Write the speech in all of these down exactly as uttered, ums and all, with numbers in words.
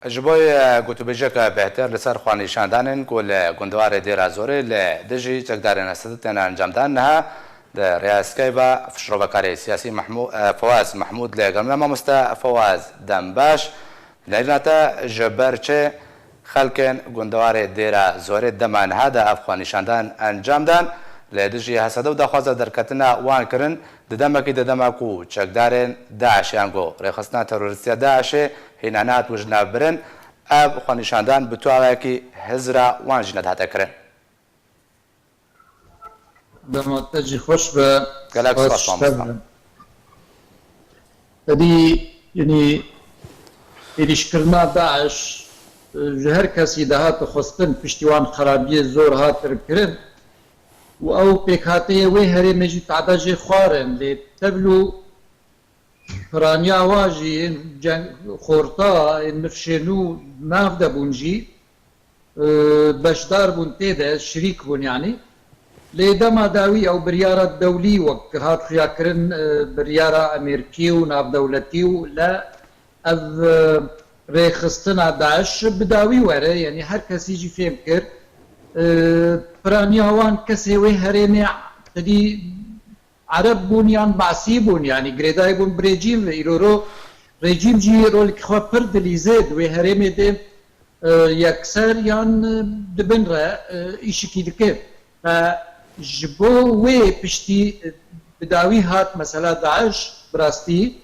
Ji bo, e, gotûbêjeke bêhtir li ser xwenîşandanên ku li gundewarê Dêra Zorê li dijî çekdarên H S D têne encamdan, niha di rêya Skype ve piştrevekarê siyasî Mehmû-, e, Fewaz Mehmûd li gel me. Mamoste Fewaz, dem baş. Nêrîna te ji ber çi xelkên gundewarê Dêra Zorê dema niha de ev xwenîşandan encam dan, li dijî H S D û daxwaza derketina wan kirin, di demekî de dema ku çekdarên DAIŞ yan ku rêxistina terorîstî ya DAIŞê hîna nehat wijnevbirin, ev xwenîşandan bi tu awayekî hizra wan jî nedihate kirin. Dema te jî xweş be. Gelek spas, mamosta. Tedî, yanî, êrîşkirina DAIŞ, e, ji her kesî de hate xwestin, piştî wan xerabiyê zor hat kirin û ew pêkhateyê wê herêmê jî tada jê xwarin, lê tevlû piraniya wa jî yên ceng xorta, yên nifşê nû nav de bûn jî, e, beşdar bûn tê de, şirîk bûn yanî. Lê dema dawî ew biryara dewlî wek hat xuyakirin, e, biryara Amerîkî û navdewletî û le ev, e, rêxistina DAIŞ bi dawî were, yanî her kesî jî fêm kir. E, piraniya wan kesê wê herêmê tedî Ereb bûn yan Basî bûn, yanî girêdayî bûn bi rejîm ve. Îroro rejîm jî rolekî xwe pir dilîze di wê herêmê de, e, yekser yan, e, di bin re, e, îşikî dike. Ve ji bo wê piştî, e, bi dawî hat mesela DAIŞ bi rastî.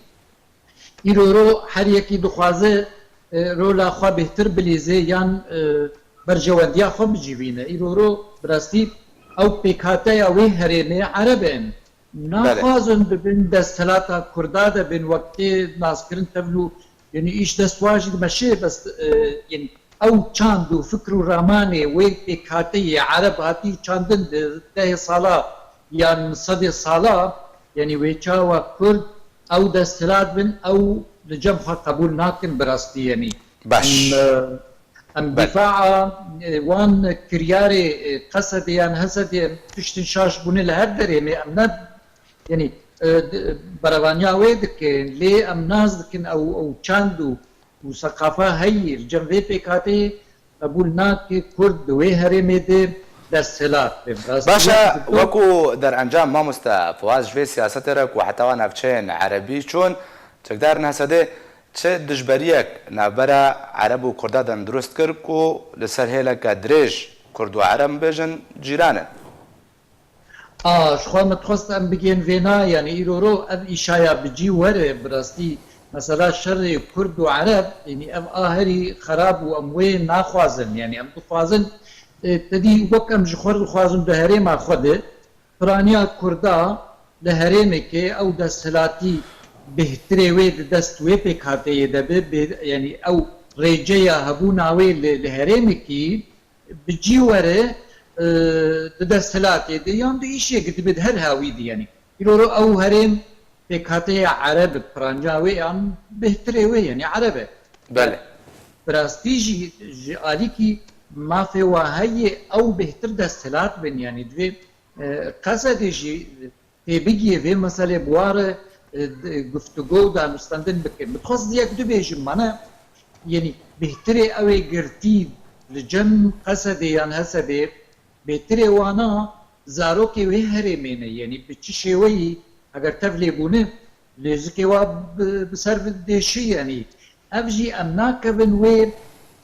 Îroro her yekî dixwaze, e, rola xwe bêhtir bilîze yan, e, berjewendiya xwe bicivîne. Îroro bi rastî ew pêkhateya wê herêmê Ereb in. Belê. Naxwazin di bin desthilata Kurda de bin, wek tê naskirin tevlû, yanî îş dest wan jî dimeşe, bes, e, yanî ew çand û fikr û ramanê wê pêkhateyê Ereb hatî çandin di dehê sala yan sedê sala, yanî wê çawa Kurd ew desthilat bin, ew li cem xwe qebûl nakin bi rastî, yanî. Baş. Em, e, em Belê. Dîfaa, e, wan kiryarê, e, Qesedê yan Hesedê em tiştin şaş bûne li her derê me em ne, yanî, e, d-, berevaniya wê dikin, lê em nas dikin ew, ew çand û, û seqafa heyî li cem vê pêkhateyê qebûl nake Kurd di wê herêmê de desthilat be. Bi rastî Baş e, wek wekû derencam mamoste Fewaz ji vê siyasetê re ku heta wa navçeyên Erebî çûn, çekdarên H S D çi dijberiyek navbera Ereb û Kurda de dirust kir ku li ser hêleke dirêj Kurd û Ereb bêjin cîran in? A, ji xwe min dixwest em bigên vêna, yanî îroro ev îşaya bi cî were, bi rastî mesela şerê Kurd û Ereb, yanî ev a herî xerab û em wê naxwazin, yanî em dixwazin, e, tedî wek em ji xwe dixwazin di herêma xwe de, piraniya Kurda li herêmekê ew desthilatî bêhtirê wê di dest wê pêkhateyê de be, bê-, yanî ew rêceya hebûna wê li, li herêmekî bi cî were, e, di desthilatê de yan di îşê dibe di her hawî de, yanî. Îro ro ew herêm pêkhateya Ereb, piraniya wê yan bêhtirê wê, yanî Ereb e. Belê. Bi rastî jî ji alîkî mafê wa heye ew bêhtir desthilat bin, yanî divê, e, Qesedê jî têbigiyê vê meselê bi wa re, e, d-, guftûgo û danûstendin bikin. Min dixwest yek du bêjim, mane, yanî bêhtirê ew ê girtî li cem Qesedê yan Hesedê, bêhtirê wana zarokê wê herêmê ne, yanî bi çi şêweyî, eger tevlê bûne, lêzikê wa bi, bi ser dêşî, yanî ev jî em nakevin wê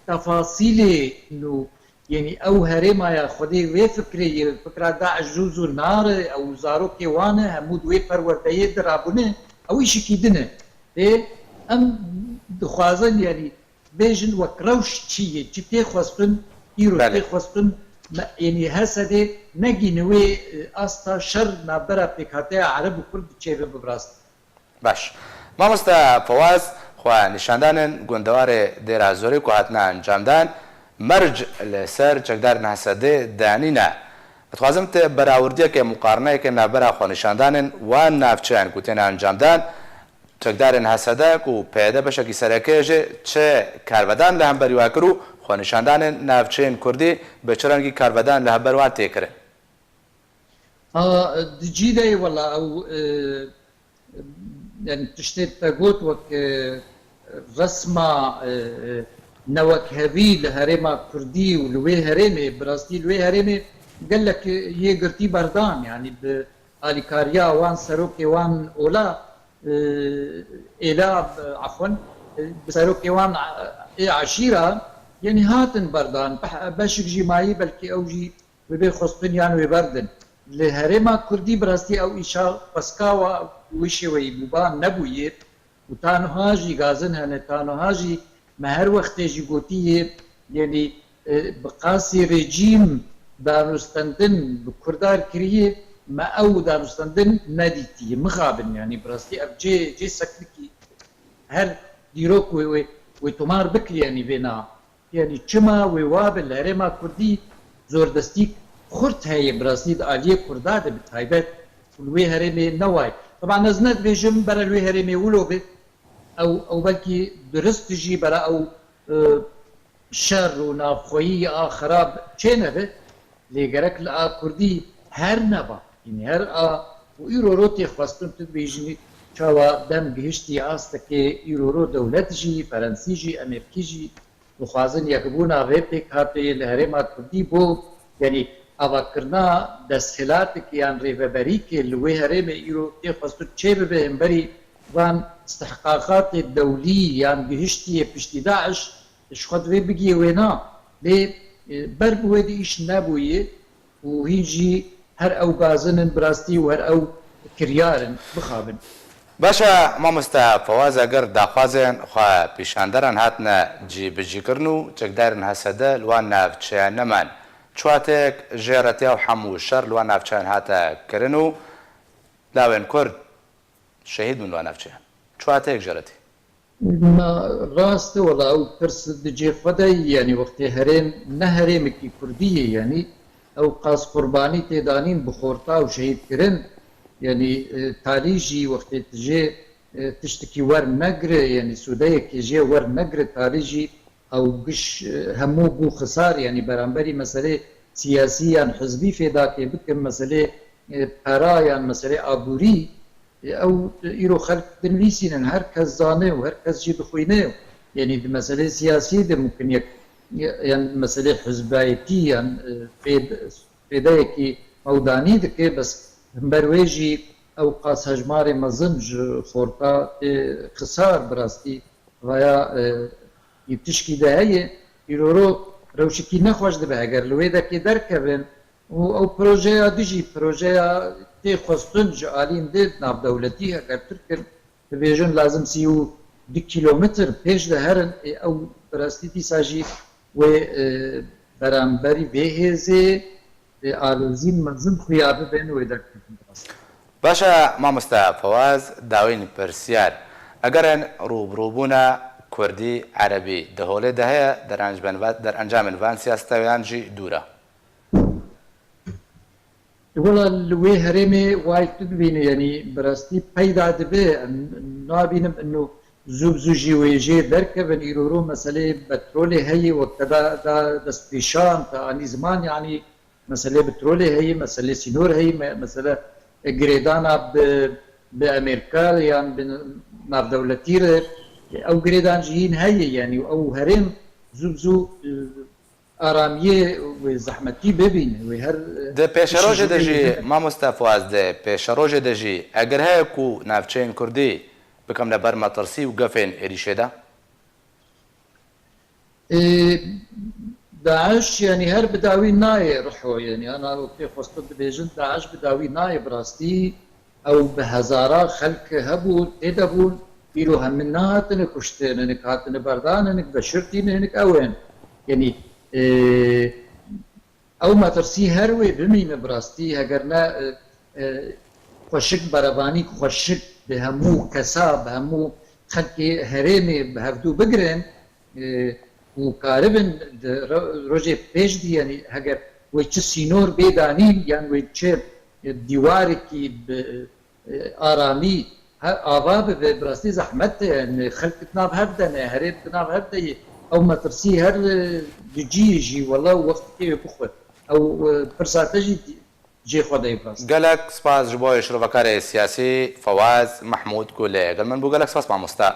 tefasîlê nû, yanî ew herêma ya xwedê wê fikrê ye, fikra DAIŞ zû zû nare, ew zarokê wan e, hemû di wê perwerdeyê de rabûne, ew îşikî din e. Lê em dixwazin, yanî bêjin wek rewş çi ye, çi tê xwestin, îro Belê. tê xwestin, me, yanî Hesedê negîne wê, e, asta şer navbera pêkhateya Ereb û Kurd çêbe bi rastî. Baş. Mamoste Fewaz, xwe nîşandanên gundewarê Dêra Zorê ku hatine encamdan, merc li ser çekdarên H S D danîne. Dixwazim tu berawurdiyeke, muqarineyeke navbera xwenîşandanên wan navçeyan ku têne encamdan, çekdarên H S D ku P Y D beşekî sereke jê çi karvedan li hemberî wa kir û xwenîşandanên navçeyên Kurdî bi çi rengî karvedan li hember wan tê kirin? A, di cî de ye wela ew, e, yani tiştê te got wek, e, resma, e, e, newekhevî li herêma Kurdî û li wê herêmê, bi rastî li wê herêmê gelek yê girtî berdan, yanî bi alîkariya wan serokê wan ola, e, êla, e, afwan, e, bi serokê wan, e, ê eşîra, yanî hatin berdan. Beh-, beşik jî mayî, belkî ew jî wê bê xwestin yan wê berdin. Li herêma Kurdî bi rastî ew îşa xweska wa wî şêweyî bûba nebûye û ta niha jî gazin hene, ta niha jî me her wextê jî gotiye, yanî, e, bi qasî rejîm danûstendin bi Kurda kiriye, me ew danûstendin nedîtiye. Mixabin, yanî bi rastî ev cê, cê seknikî her dîrok wê, wê, wê tomar bikirî, yanî vê na. Yanî çima wê wabe li herêma Kurdî zordestîk xurt heye, bi rastî di aliyê Kurda de bi taybet û li wê herêmê ne wayê. Teban ez ne dibêjim bera li wê herêmê wilo be. Ew, ew belkî durist jî bera ew, e, şer û navxweyî a xerab çênebe. Lê gerek li a Kurdî her neba. Yanî her a û îro ro tê xwestin tu dibêjinî çawa dem gihiştî astekê îro ro dewlet jî, Ferensî jî, Emerkî jî, dixwazin yekbûna vê pêkhateyê li herêma Kurdî bo, yanî avakirina desthilatekê yan rêveberîkê li wê herêmê îro tê xwestin çêbibe hemberî van istihqaqatê dewlî yan gihiştiyê piştî DAIŞ, ji xwe divê bigiyê wêna. Lê, e, ber bi wê de îş nebûye. Û hîn jî her ew gazin in bi rastî û her ew kiryar in bixabin. Baş e, mamoste Fewaz, eger daxwazên xwe pîşanderan hatine cîbicîkirin û çekdarên H S D li wan navçeyan neman, çi watek jê re tê ew hemû şer li wan navçeyan hate kirin û lawên Kurd şehîd bûn li wan navçeyan? Çi watek jê re tê? Na, rast e, wela ew pirs di cê xwe de ye, yanî wextê herêm ne herêmekî Kurdî ye, yanî ew qas qurbanî tê danîn, bi xorta û şehîd kirin, yanî, e, talî jî wextê tu jê, e, tiştekî wernegire, yanî sûdeyekê jê wernegire, talî jî ew giş, e, hemû bû xisar, yanî beramberî meselê siyasî yan hizbî fêdakê bikin, meselê, e, pera yan meselê aborî, e, ew îro xelk dinivîsînin, her kes zane û her kes jî dixwîne. Yanî di meselê siyasî de mumkin yek, yan meselê hizbayetî yan, e, fêd-, fêdeyekî mewdanî dike, bes hember wê jî ew qas hejmarê mezin ji xorta tê xisar bi rastî. Vaya, e, yê tişkî de heye, îroro rewşekî nexweş dibe. Heger li wê dekê derkevin û ew projeya dijî, projeya tê xwestin ji alîn dê navdewletî heger tirkin, dibêjin lazim sî û du kîlometr pêş de herin, ê ew bi rastî dîsa jî wê, e, beramberî vê hêzê, e, alozîn mezin xuya bibin wê derkevin bi rastî. Baş e, mamoste Fewaz, dawîn pirsyar. Eger in rûbirûbûna Kurdî, Erebî di holê de heye, derencben va-, derencamên van siyaseta yan jî dûr e? Wela li wê herêmê way tu dibînî, yanî bi rastî peyda dibe, em nabînim ino zû bi zû jî wê jê derkevin. Îroro meselê petrolê heye, wek te da, da destpêşan, te anî ziman, yanî meselê petrolê heye, meselê sînor heye, me-, mesele girêdana bi, bi Amerîka yan bi navdewletî re, ew girêdan jî hîn heye, yanî ew herêm zû bi zû, e, aramiyê wê zehmetî bibîne, wê her, e, di pêşerojê de jî, bibîne. Mamoste Fuaz, di pêşerojê de jî, eger heye ku navçeyên Kurdî bikevne ber metirsî û gefên êrîşê de? Ê, DAIŞ, yanî her bi dawî nayê Riho, yanî ana wekî xwestin dibêjin, DAIŞ bi dawî nayê bi rastî. Ew bi hezara xelk hebû, tê de bûn, îro hemî nehatine kuştin, hinek hatine berdan, hinek veşirtîne, hinek ew in. Yanî, e, ew metirsî her wê bimîne bi rastî, heger ne, e, e, xweşik, berevanî xweşik bi hemû kesa, bi hemû xelkê herêmê bi hevdû bigirin, e, û karibin di ro-, rojê pêş dî, yanî heger wê çi sînor bê danîn, yan wê çi, e, dîwarekî bi, e, aramî, he, ava bibe, bi rastî zehmet e, yanî xelk di nav hev de ne, herêm di nav hev de ye. Ew metirsî her, e, di cî jî, wela wextekê wê bixwe. Ew, e, pirsa te jî dî-, cê xwe de ye bi rastî. Gelek spas ji bo şirovekarê siyasî Fewaz Mehmûd ku li gel min bû. Gelek spas mamosta.